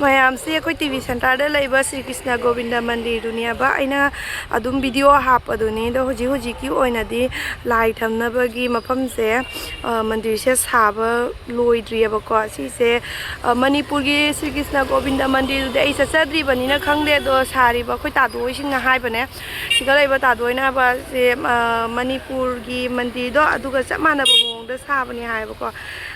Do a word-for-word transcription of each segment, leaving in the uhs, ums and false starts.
ꯃꯌꯥꯝꯁꯦ ꯑꯩꯈꯣꯏ T V ꯁꯦꯟꯇꯔꯗ ꯂꯩꯕ ꯁ꯭ꯔꯤ ꯀ꯭ꯔꯤꯁꯅ ꯒꯣꯕꯤꯟꯗ ꯃꯟꯗꯤꯔꯗꯨꯅꯦꯕ ꯑꯩꯅ ꯑꯗꯨꯝ ꯚꯤꯗꯤꯑꯣ ꯍꯥꯞꯄꯗꯨꯅꯤ꯫ ꯑꯗꯣ ꯍꯧꯖꯤꯛ ꯍꯧꯖꯤꯛꯀꯤ ꯑꯣꯏꯅꯗꯤ ꯂꯥꯏ ꯊꯝꯅꯕꯒꯤ ꯃꯐꯝꯁꯦ, ꯑ, ꯃꯟꯗꯤꯔꯁꯦ ꯁꯥꯕ ꯂꯣꯏꯗ꯭ꯔꯤꯑꯕꯀꯣ꯫ ꯁꯤꯁꯦ, ꯑ, ꯃꯅꯤꯄꯨꯔꯒꯤ ꯁ꯭ꯔꯤ ꯀ꯭ꯔꯤꯁꯅ ꯒꯣꯕꯤꯟꯗ ꯃꯟꯗꯤꯔꯗꯨꯗꯤ ꯑꯩ ꯆꯠꯆꯗ꯭ꯔꯤꯕꯅꯤꯅ ꯈꯪꯗꯦ꯫ ꯑꯗꯣ ꯁꯥꯔꯤꯕ ꯑꯩꯈꯣꯏ ꯇꯥꯗꯣ ꯍꯣꯏꯁꯤꯡꯅ ꯍꯥꯏꯕꯅꯦ, ꯁꯤꯗ ꯂꯩꯕ ꯇꯥꯗꯣ ꯍꯣꯏꯅ ꯍꯥꯏꯕꯁꯦ, ꯑ, ꯃꯅꯤꯄꯨꯔꯒꯤ ꯃꯟꯗꯤꯔꯗꯣ ꯑꯗꯨꯒ ꯆꯞ ꯃꯥꯟꯅꯕ ꯃꯑꯣꯡꯗ ꯁꯥꯕꯅꯤ ꯍꯥꯏꯕꯀꯣ꯫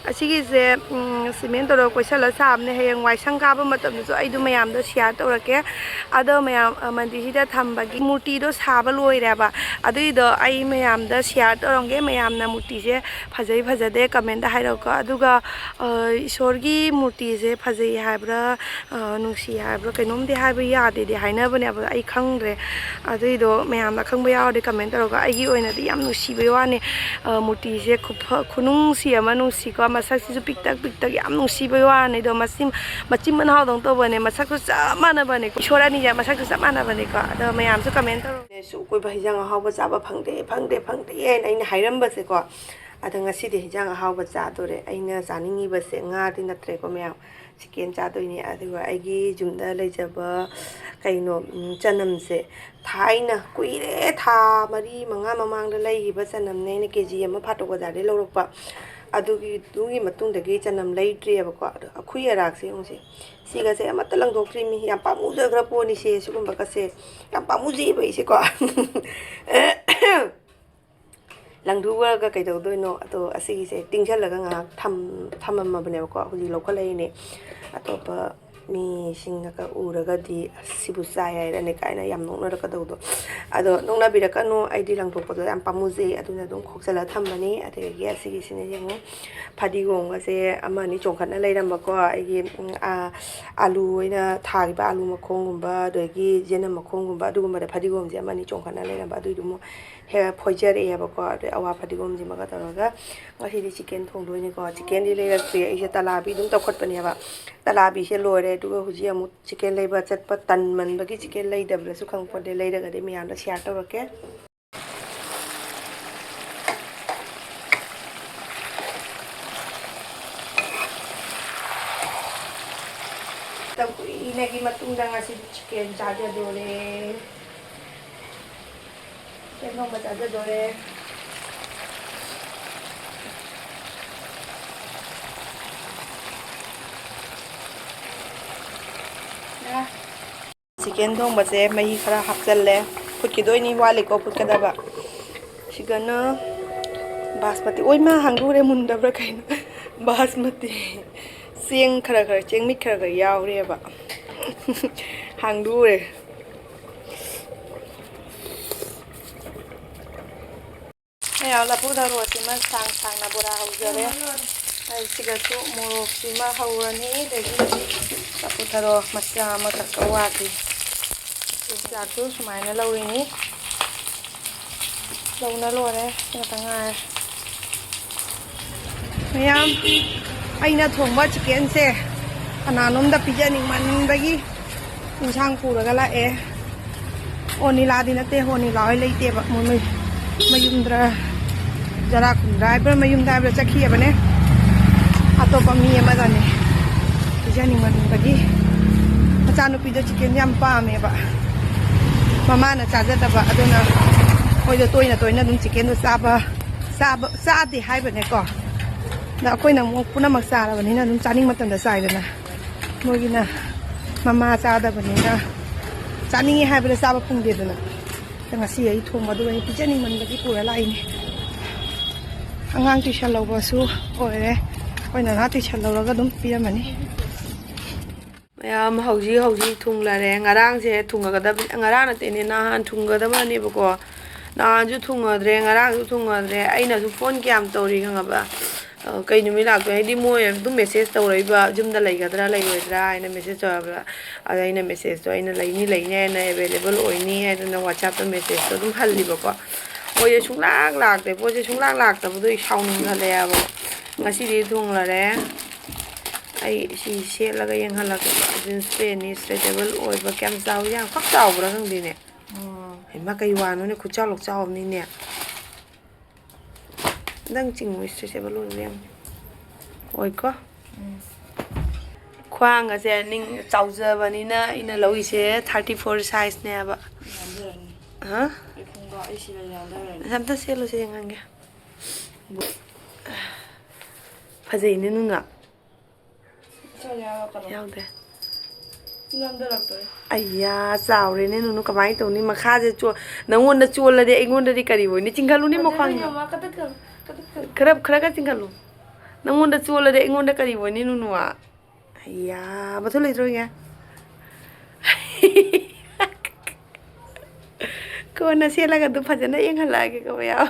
ꯑꯁꯤꯒꯤꯁꯦ, ꯎꯝ, ꯁꯤꯃꯦꯟ ꯇꯧꯔꯒ ꯀꯣꯏꯁꯜꯂ ꯁꯥꯕꯅꯦ꯫ ꯍꯌꯦꯡ ꯋꯥꯏ ꯁꯪ ꯀꯥꯕ ꯃꯇꯝꯗꯁꯨ ꯑꯩꯗꯣ ꯃꯌꯥꯝꯗꯣ ꯁꯤꯌꯥꯔ ꯇꯧꯔꯛꯀꯦ꯫ ꯑꯗꯣ ꯃꯌꯥꯝ, ꯑ, ꯃꯟꯗꯤꯔꯁꯤꯗ ꯊꯝꯕꯒꯤ ꯃꯨꯔꯇꯤꯗꯣ ꯁꯥꯕ ꯂꯣꯏꯔꯦꯕ꯫ ꯑꯗꯨꯏꯗꯣ ꯑꯩ ꯃꯌꯥꯝꯗ ꯁꯤꯌꯥꯔ ꯇꯧꯔꯝꯒꯦ꯫ ꯃꯌꯥꯝꯅ ꯃꯨꯔꯇꯤꯁꯦ ꯐꯖꯩ ꯐꯖꯗꯦ ꯀꯃꯦꯟꯗ ꯍꯥꯏꯔꯛꯎꯀꯣ꯫ ꯑꯗꯨꯒ, ꯑ, ꯏꯁꯣꯔꯒꯤ ꯃꯨꯔꯇꯤꯁꯦ ꯐꯖꯩ ꯍꯥꯏꯕ꯭ꯔꯥ, ꯑ, ꯅꯨꯡꯁꯤ ꯍꯥꯏꯕ꯭ꯔꯥ, ꯀꯩꯅꯣꯝꯗꯤ ꯍꯥꯏꯕ ꯌꯥꯗꯦꯗꯤ ꯍꯥꯏꯅꯕꯅꯦꯕ, ꯑꯩ ꯈꯪꯗ꯭ꯔꯦ꯫ ꯑꯗꯨꯏꯗꯣ ꯃꯌꯥꯝꯅ ꯑꯈꯪꯕ ꯌꯥꯎꯔꯗꯤ ꯀꯃꯦꯟ ꯇꯧꯔꯒ꯫ ꯑꯩꯒꯤ ꯑꯣꯏꯅꯗꯤ ꯌꯥꯝ ꯅꯨꯡꯁꯤꯕꯩ ꯋꯥꯅꯤ꯫ ꯑ, ꯃꯨꯔꯇꯤꯁꯦ ꯈꯨꯐ-, ꯈꯨꯅꯨꯡꯁꯤ ꯑꯃ ꯅꯨꯡꯁꯤꯀꯣ꯫ ꯃꯁꯛꯁꯤꯁꯨ ꯄꯤꯛꯇꯛ ꯄꯤꯛꯇꯛ ꯌꯥꯝ ꯅꯨꯡꯁꯤꯕꯩ ꯋꯥꯅꯤ꯫ ꯑꯗꯣ ꯃꯆꯤꯟ, ꯃꯆꯤꯟ ꯃꯅꯥꯎꯗꯧꯅ ꯇꯧꯕꯅꯦ꯫ ꯃꯁꯛꯁꯨ ꯆꯞ ꯃꯥꯟꯅꯕꯅꯦꯀꯣ꯫ ꯏꯁꯣꯔ ꯑꯅꯤꯁꯦ ꯃꯁꯛꯁꯨ ꯆꯞ ꯃꯥꯟꯅꯕꯅꯦꯀꯣ꯫ ꯑꯗꯣ ꯃꯌꯥꯝꯁꯨ ꯀꯃꯦꯟ ꯇꯧꯔꯣ꯫ ꯁꯨ ꯑꯀꯣꯏꯕ ꯍꯤꯟꯖꯥꯡ ꯑꯍꯥꯎꯕ ꯆꯥꯕ ꯐꯪꯗꯦ, ꯐꯪꯗꯦ, ꯐꯪꯗꯦ ꯍꯥꯏꯅ ꯑꯩꯅ ꯍꯥꯏꯔꯝꯕꯁꯦꯀꯣ꯫ ꯑꯗ ꯉꯁꯤꯗꯤ ꯍꯤꯟꯖꯥꯡ ꯑꯍꯥꯎꯕ ꯆꯥꯗꯣꯔꯦ꯫ ꯑꯩꯅ ꯆꯥꯅꯤꯡꯉꯤꯕꯁꯦ ꯉꯥꯗꯤ ꯅꯠꯇ꯭ꯔꯦꯀꯣ ꯃꯌꯥꯝ, ꯆꯤꯀꯦꯟ ꯆꯥꯗꯣꯏꯅꯦ꯫ ꯑꯗꯨꯒ ꯑꯩꯒꯤ ꯌꯨꯝꯗ ꯂꯩꯖꯕ ꯀꯩꯅꯣ, ꯎꯝ, ꯆꯅꯝꯁꯦ ꯊꯥꯏꯅ ꯀꯨꯏꯔꯦ, ꯊꯥ ꯃꯔꯤ ꯃꯉꯥ ꯃꯃꯥꯡꯗ ꯂꯩꯈꯤꯕ ꯆꯅꯝꯅꯦ꯫ ꯑꯩꯅ ꯀꯦ ꯖꯤ ꯑꯃ ꯐꯥꯇꯣꯛ ꯕꯖꯥꯔꯗꯩ ꯂꯧꯔꯛꯄ꯫ ꯑꯗꯨꯒꯤ, ꯑꯗꯨꯒꯤ ꯃꯇꯨꯡꯗꯒꯤ ꯆꯅꯝ ꯂꯩꯗ꯭ꯔꯤꯑꯕꯀꯣ꯫ ꯑꯗꯣ ꯑꯩꯈꯣꯏ ꯑꯔꯥꯛꯁꯦ ꯌꯦꯡꯉꯨꯁꯦ, ꯁꯤꯒꯁꯦ ꯑꯃꯠꯇ ꯂꯪꯊꯣꯛꯇ꯭ꯔꯤ꯫ ꯃꯤ ꯌꯥꯝ ꯄꯥꯝꯃꯨꯖꯈ꯭ꯔ ꯄꯣꯠꯅꯤꯁꯦ꯫ ꯁꯤꯒꯨꯝꯕꯒꯁꯦ ꯌꯥꯝ ꯄꯥꯝꯃꯨꯖꯩꯕ ꯑꯩꯁꯦꯀꯣ꯫ ꯂꯪꯊꯣꯛꯎꯔꯒ ꯀꯩꯗꯧꯗꯣꯏꯅꯣ? ꯑꯗꯣ ꯑꯁꯤꯒꯤꯁꯦ ꯇꯤꯡꯁꯜꯂꯒ ꯉꯥꯏꯍꯥꯛ ꯊꯝ-, ꯊꯝꯃꯝꯃꯕꯅꯦꯕꯀꯣ꯫ ꯍꯧꯖꯤꯛ ꯂꯧꯈꯠꯂꯛꯏꯅꯦ꯫ ꯑꯇꯣꯞꯄ ꯃꯤꯁꯤꯡꯅꯒ ꯎꯔꯒꯗꯤ "ꯑꯁ, ꯁꯤꯕꯨ ꯆꯥꯏ ꯍꯥꯏꯔꯅꯤ" ꯀꯥꯏꯅ ꯌꯥꯝ ꯅꯣꯛꯅꯔꯛꯀꯗꯧꯗꯣ꯫ ꯑꯗꯣ ꯅꯣꯛꯅꯕꯤꯔꯛꯀꯅꯨ, ꯑꯩꯗꯤ ꯂꯪꯊꯣꯛꯄꯗꯣ ꯌꯥꯝ ꯄꯥꯝꯃꯨꯖꯩ, ꯑꯗꯨꯅ ꯑꯗꯨꯝ ꯈꯣꯛꯆꯜꯂ ꯊꯝꯕꯅꯤ꯫ ꯑꯗꯒꯤ ꯑꯁꯤꯒꯤꯁꯤꯅ ꯌꯦꯡꯉꯨ, ꯐꯗꯤꯒꯣꯝꯒꯁꯦ ꯑꯃ ꯑꯅꯤ ꯆꯣꯡꯈꯠꯅ ꯂꯩꯔꯝꯕꯀꯣ꯫ ꯑꯩꯒꯤ, ꯎꯝ, ꯑꯥ, ꯑꯥꯂꯨ ꯑꯣꯏꯅ ꯊꯥꯈꯤꯕ ꯑꯥꯂꯨ ꯃꯈꯣꯡꯒꯨꯝꯕ, ꯑꯗꯒꯤ ꯌꯦꯅꯝ ꯃꯈꯣꯡꯒꯨꯝꯕ, ꯑꯗꯨꯒꯨꯝꯕꯗ ꯐꯗꯤꯒꯣꯝꯁꯦ ꯑꯃ ꯑꯅꯤ ꯆꯣꯡꯈꯠꯅ ꯂꯩꯔꯝꯕ, ꯑꯗꯨꯏꯗꯨ ꯑꯃꯨꯛ ꯍꯦꯛ ꯐꯣꯏꯖꯔꯛꯑꯦꯕꯀꯣ꯫ ꯑꯗꯩ ꯑꯋꯥ ꯐꯗꯤꯒꯣꯝꯁꯤꯃꯒ ꯇꯧꯔꯒ ꯉꯁꯤꯗꯤ ꯆꯤꯀꯦꯟ ꯊꯣꯡꯗꯣꯏꯅꯤꯀꯣ꯫ ꯆꯤꯀꯦꯟꯗꯤ ꯂꯩꯔꯛꯇ꯭ꯔꯤ꯫ ꯑꯩꯁꯦ ꯇꯂꯥꯕꯤ ꯑꯗꯨꯝ ꯇꯧꯈꯠꯄꯅꯦꯕ꯫ ꯇꯂꯥꯕꯤꯁꯦ ꯂꯣꯏꯔꯦ꯫ ꯑꯗꯨꯒ ꯍꯧꯖꯤꯛ ꯑꯃꯨꯛ ꯆꯤꯀꯦꯟ ꯂꯩꯕ ꯆꯠꯄ ꯇꯟꯃꯟꯕꯒꯤ ꯆꯤꯀꯦꯟ ꯂꯩꯗꯕ꯭ꯔꯥꯁꯨ ꯈꯪꯄꯣꯟꯇꯦ꯫ ꯂꯩꯔꯒꯗꯤ ꯃꯌꯥꯝꯗ ꯁꯤꯌꯥꯔ ꯇꯧꯔꯛꯀꯦ꯫ ꯃꯇꯝ ꯀꯨꯏꯅꯒꯤ ꯃꯇꯨꯡꯗ ꯉꯁꯤꯗꯤ ꯆꯤꯀꯦꯟ ꯆꯥꯖꯗꯣꯔꯦ꯫ ꯆꯤꯀꯦꯟ ꯊꯣꯡꯕ ꯆꯥꯖꯗꯣꯔꯦ꯫ ꯆꯤꯀꯦꯟ ꯊꯣꯡꯕꯁꯦ ꯃꯍꯤ ꯈꯔ ꯍꯥꯞꯆꯜꯂꯦ꯫ ꯐꯨꯠꯈꯤꯗꯣꯏꯅꯤ, ꯋꯥꯠꯂꯤꯀꯣ ꯐꯨꯠꯀꯗꯕ꯫ ꯁꯤꯒꯅ ꯕꯥꯁꯃꯇꯤ꯫ ꯑꯣꯏꯃ, ꯍꯥꯡꯗꯣꯛꯎꯔꯦ, ꯃꯨꯟꯗꯕ꯭ꯔꯥ ꯀꯩꯅꯣ꯫ ꯕꯥꯁꯃꯇꯤ꯫ ꯆꯦꯡ ꯈꯔ ꯈꯔ, ꯆꯦꯡꯃꯤꯠ ꯈꯔ ꯈꯔ ꯌꯥꯎꯔꯦꯕ꯫ ꯍꯥꯡꯗꯣꯛꯎꯔꯦ꯫ ꯑꯩꯅ ꯂꯐꯨ ꯊꯔꯣꯁꯤꯃ ꯁꯥꯡ ꯁꯥꯡꯅ ꯕꯣꯔꯥ ꯍꯧꯖꯔꯦ꯫ ꯑꯩ ꯁꯤꯒꯁꯨ ꯃꯣꯔꯣꯛꯁꯤꯃ ꯍꯧꯔꯅꯤ, ꯑꯗꯒꯤ ꯂꯐꯨ ꯊꯔꯣ ꯃꯆꯥ ꯑꯃꯈꯛꯀ ꯋꯥꯠꯂꯤ꯫ ꯆꯥꯛꯁꯨ ꯁꯨꯃꯥꯏꯅ ꯂꯧꯔꯤꯅꯤ꯫ ꯂꯧꯅ ꯂꯣꯏꯔꯦ꯫ ꯁꯤ ꯈꯛꯇ ꯉꯥꯏꯔꯦ꯫ ꯃꯌꯥꯝ, ꯑꯩꯅ ꯊꯣꯡꯕ ꯆꯤꯀꯦꯟꯁꯦ ꯀꯅꯥꯅꯣꯝꯗ ꯄꯤꯖꯅꯤꯡꯃꯟꯕꯒꯤ ꯏꯟꯁꯥꯡ ꯄꯨꯔꯒ ꯂꯥꯛꯑꯦ꯫ ꯑꯣꯅꯤꯂꯥꯗꯤ ꯅꯠꯇꯦ, ꯑꯣꯅꯤꯂꯥ ꯍꯣꯏ ꯂꯩꯇꯦꯕ꯫ ꯃꯣꯏ ꯃꯌꯨꯝꯗ꯭ꯔ, ꯖꯔꯥ ꯈꯨꯟꯗ꯭ꯔꯥ ꯍꯥꯏꯕ꯭ꯔꯥ, ꯃꯌꯨꯝꯗ ꯍꯥꯏꯕ꯭ꯔꯥ, ꯆꯠꯈꯤꯑꯕꯅꯦ꯫ ꯑꯇꯣꯞꯄ ꯃꯤ ꯑꯃꯗꯅꯦ ꯄꯤꯖꯅꯤꯡꯃꯟꯕꯒꯤ꯫ ꯃꯆꯥꯅꯨꯄꯤꯗꯣ ꯆꯤꯀꯦꯟ ꯌꯥꯝ ꯄꯥꯝꯃꯦꯕ, ꯃꯃꯥꯅ ꯆꯥꯖꯗꯕ꯫ ꯑꯗꯨꯅ ꯃꯣꯏꯗꯣ ꯇꯣꯏꯅ ꯇꯣꯏꯅ ꯑꯗꯨꯝ ꯆꯤꯀꯦꯟꯗꯣ ꯆꯥꯕ, ꯆꯥꯕ, ꯆꯥꯗꯦ ꯍꯥꯏꯕꯅꯦꯀꯣ꯫ ꯑꯗ ꯑꯩꯈꯣꯏꯅ ꯑꯃꯨꯛ ꯄꯨꯝꯅꯃꯛ ꯆꯥꯔꯕꯅꯤꯅ ꯑꯗꯨꯝ ꯆꯥꯅꯤꯡ ꯃꯇꯝꯗ ꯆꯥꯏꯗꯅ꯫ ꯃꯣꯏꯒꯤꯅ ꯃꯃꯥ ꯆꯥꯗꯕꯅꯤꯅ ꯆꯥꯅꯤꯡꯉꯤ ꯍꯥꯏꯕꯗ ꯆꯥꯕ ꯐꯪꯗꯦꯗꯅ꯫ ꯑꯗ ꯉꯁꯤ ꯑꯩ ꯊꯣꯡꯕꯗꯨ ꯑꯩ ꯄꯤꯖꯅꯤꯡꯃꯟꯕꯒꯤ ꯄꯨꯔ ꯂꯥꯛꯏꯅꯦ꯫ ꯑꯉꯥꯡ ꯇ꯭ꯌꯨꯁꯟ ꯂꯧꯕꯁꯨ ꯑꯣꯏꯔꯦ꯫ ꯑꯩꯈꯣꯏ ꯅꯅꯥ ꯇ꯭ꯌꯨꯁꯟ ꯂꯧꯔꯒ ꯑꯗꯨꯝ ꯄꯤꯔꯝꯃꯅꯤ꯫ ꯃꯌꯥꯝ ꯍꯧꯖꯤꯛ ꯍꯧꯖꯤꯛ ꯊꯨꯡꯂꯔꯦ꯫ ꯉꯔꯥꯡꯁꯦ ꯊꯨꯡꯒꯗꯕ, ꯉꯔꯥꯡ ꯅꯠꯇꯦꯅꯦ, ꯅꯍꯥꯟ ꯊꯨꯡꯒꯗꯕꯅꯦꯕꯀꯣ꯫ ꯅꯍꯥꯟꯁꯨ ꯊꯨꯡꯉꯗ꯭ꯔꯦ, ꯉꯔꯥꯡꯁꯨ ꯊꯨꯡꯉꯗ꯭ꯔꯦ꯫ ꯑꯩꯅꯁꯨ ꯐꯣꯟ ꯀꯌꯥꯝ ꯇꯧꯔꯤ ꯈꯪꯉꯕ? ꯑ, ꯀꯩ ꯅꯨꯃꯤꯠ ꯂꯥꯛꯇꯣꯏ? ꯍꯥꯏꯗꯤ ꯃꯣꯏ ꯑꯗꯨꯝ ꯃꯦꯁꯦꯖ ꯇꯧꯔꯛꯏꯕ, ꯌꯨꯝꯗ ꯂꯩꯒꯗ꯭ꯔꯥ ꯂꯩꯔꯣꯏꯗ꯭ꯔꯥ ꯍꯥꯏꯅ ꯃꯦꯁꯦꯖ ꯇꯧꯔꯛꯑꯕ꯫ ꯑꯗ ꯑꯩꯅ ꯃꯦꯁꯦꯖꯇꯣ ꯑꯩꯅ ꯂꯩꯅꯤ, ꯂꯩꯅꯤ ꯍꯥꯏꯅ, ꯑꯦꯕꯥꯏꯂꯦꯕꯜ ꯑꯣꯏꯅꯤ ꯍꯥꯏꯗꯅ ꯋꯥꯆꯦꯞꯇ ꯃꯦꯁꯦꯖꯇꯣ ꯑꯗꯨꯝ ꯍꯜꯂꯤꯕꯀꯣ꯫ ꯃꯣꯏꯁꯦ ꯁꯨꯡꯂꯥꯛ ꯂꯥꯛꯇꯦ꯫ ꯄꯣꯠꯁꯦ ꯁꯨꯡꯂꯥꯛ ꯂꯥꯛꯇꯕꯗꯣ ꯑꯩ ꯁꯥꯎꯅꯤꯡꯈꯠꯂꯛꯑꯦꯕ꯫ ꯉꯁꯤꯗꯤ ꯊꯨꯡꯂꯔꯦ꯫ ꯑꯩ ꯁꯤ ꯁꯦꯠꯂꯒ ꯌꯦꯡꯍꯜꯂꯛꯀꯦꯕ꯫ ꯖꯤꯟꯁ ꯄꯦꯟꯅꯤ, ꯏꯁꯇ꯭ꯔꯦꯆꯦꯕꯜ ꯑꯣꯏꯕ, ꯀꯌꯥꯝ ꯆꯥꯎꯏ, ꯌꯥꯝ ꯈꯛ ꯆꯥꯎꯕ꯭ꯔꯥ ꯈꯪꯗꯦꯅꯦ꯫ ꯎꯝ꯫ ꯍꯩꯃꯥ, ꯀꯩ ꯋꯥꯅꯣꯅꯦ, ꯈꯨꯠꯆꯥꯎ ꯂꯣꯛꯆꯥꯎ ꯑꯃꯅꯤꯅꯦ꯫ ꯅꯪ ꯆꯤꯡꯉꯨ, ꯏꯁꯇ꯭ꯔꯦꯆꯦꯕꯜ ꯑꯣꯏꯕ ꯌꯥꯝ ꯑꯣꯏꯀꯣ꯫ ꯎꯝ꯫ ꯈ꯭ꯋꯥꯡ ꯑꯁꯦ ꯅꯤꯡ ꯆꯥꯎꯖꯕꯅꯤꯅ ꯑꯩꯅ ꯂꯧꯔꯤꯁꯦ ꯊꯥꯔꯇꯤ ꯐꯣꯔ ꯁꯥꯏꯖꯅꯦꯕ꯫ ꯌꯥꯟꯊꯔꯅꯤ꯫ ꯍꯥ? ꯑꯩ ꯈꯣꯡꯒ꯭ꯔꯥꯎ ꯑꯩ ꯁꯤꯗ ꯌꯥꯟꯊꯔꯅꯤ꯫ ꯑꯁ, ꯑꯝꯇ ꯁꯦꯠꯂꯨꯁꯦ ꯌꯦꯡꯍꯟꯒꯦ꯫ ꯐꯖꯩꯅꯦ ꯅꯨꯡꯅ꯫ ꯏꯆꯥ ꯌꯥꯎꯔꯛꯀꯅꯣ꯫ ꯌꯥꯎꯗꯦ꯫ ꯅꯝꯊꯔꯛꯇꯣꯔꯦ꯫ ꯑꯩꯌꯥ, ꯆꯥꯎꯔꯦꯅꯦ ꯅꯨꯅꯨ, ꯀꯃꯥꯏꯅ ꯇꯧꯅꯤ? ꯃꯈꯥꯁꯦ ꯆꯣ-, ꯅꯪꯉꯣꯟꯗ ꯆꯣꯜꯂꯗꯤ ꯑꯩꯉꯣꯟꯗꯗꯤ ꯀꯔꯤ ꯑꯣꯏꯅꯤ? ꯆꯤꯡꯈꯠꯂꯨꯅꯦ ꯃꯈ꯭ꯋꯥꯡꯗꯣ꯫ ꯃꯥ ꯀꯇꯠꯀꯅꯨ, ꯀꯇꯠꯀꯅꯨ꯫ ꯈꯔ, ꯈꯔꯒ ꯆꯤꯡꯈꯠꯂꯨ꯫ ꯅꯪꯉꯣꯟꯗ ꯆꯣꯜꯂꯗꯤ ꯑꯩꯉꯣꯟꯗ ꯀꯔꯤ ꯑꯣꯏꯅꯤ ꯅꯨꯅꯨ? ꯑꯩꯌꯥ, ꯃꯊꯧ ꯂꯩꯇ꯭ꯔꯣ ꯏꯉꯦ? ꯀꯣꯟꯅ ꯁꯦꯠꯂꯒ ꯑꯗꯨꯝ ꯐꯖꯅ ꯌꯦꯡꯍꯜꯂꯛꯑꯒꯦꯀꯣ ꯃꯌꯥꯝ꯫